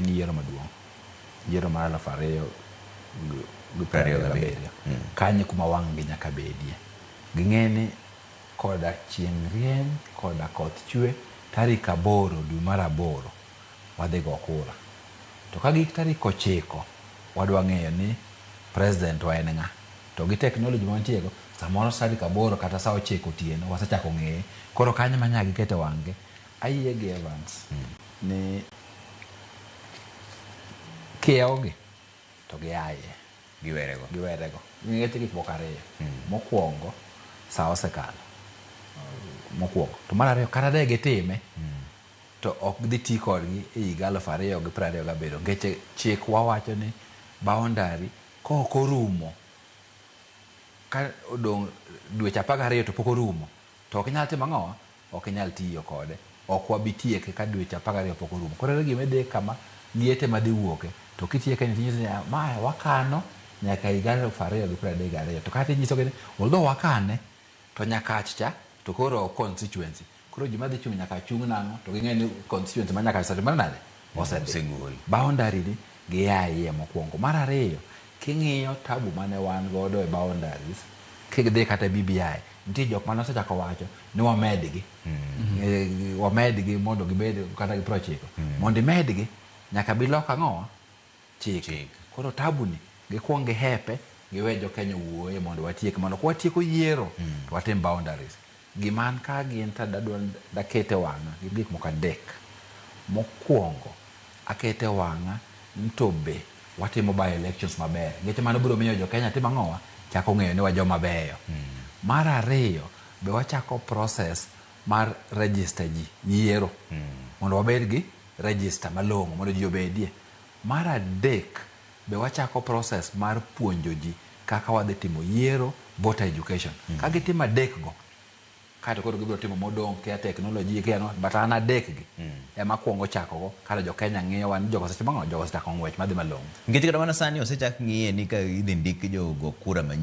En yiero maduong'. Yiero mar 2027. Kanyo kuma wang' gi nyaka bedie. Ging'e ni koda chieng' rieny, koda koth chwe, tarik 8 dwe mar 8 wadhi go kura. To ka gik tarik 9, wadwa ng'eyo ni president wa en ng'a. To gi technology mantie go, samoro tarik 8 kata sa 9 otieno wasechako ng'eye. Koro kanyo ma nyaka gikete wang'gi. Ayie gi Evans ni kiewo gi to giaye. Giwerego. Giwerego. Nikech gik moko ariyo. Mokwongo, sa osekalo. Mokwongo. To mar ariyo, kata de gitime, to ok dhi ti kodgi e higa 2027. Nikech chik wawacho ni boundary ka ok orumo, ka odong' dweche 12 to pok orumo, to ok inyal timo ang'o? Ok inyal tiyo kode. Ok wabi tieke ka dweche 12 pok orumo. Koro ere gima idhi kama liete madhi wuoke, to kitieke ni tinyiso ni ma wakano nyaka higa 2032. To kata inyisogi ni although wakane, to Nyakach cha to koro ok constituency. Koro joma dhi chung' nyaka chung' nang'o? To ging'e ni constituency ma Nyakach osetimore nade? Osedhi. Osegol. Boundary ni gia iye mokwongo. Mar ariyo, king'iyo tabu mane wan godo e boundaries, kidhi kata BBI, nitie jok mane osechako wacho ni wamedgi. Wamedgi mondo gibed kata gi 90. Mondo imedgi, nyaka bilok ang'o? Chik. Chik. Koro tabu ni, gikuong gihepe, giwe jo Kenya owuoye mondo watiek. Mondo kwatieko yiero, to watim boundaries. Gima an ka gin to dadwa dakete wang'a gin gik moko adek. Mokwongo, akete wang'a ni to be watimo by elections maber. Nikech mano biro miyo jo Kenya timo ang'owa? Chako ng'eyo ni wa joma beyo. Mar ariyo, be wachako process mar register ji yiero. Mondo wabed gi register malong'o mondo ji obedie. Mar adek, be wachako process mar puonjo ji kaka wadhi timo yiero, voter education. Ka gitimo adek go, kaeto koro gibiro timo modong' kia technology kia no, but an adek gi ema kuongo chako go kata jo Kenya ng'iyo wa ni jogo osetimo ang'o? Jogo osechako ng'wech madhi malong'o. Nikech kata mana sani osechak ng'iye ni ka idhi ndik jogo kura manyien.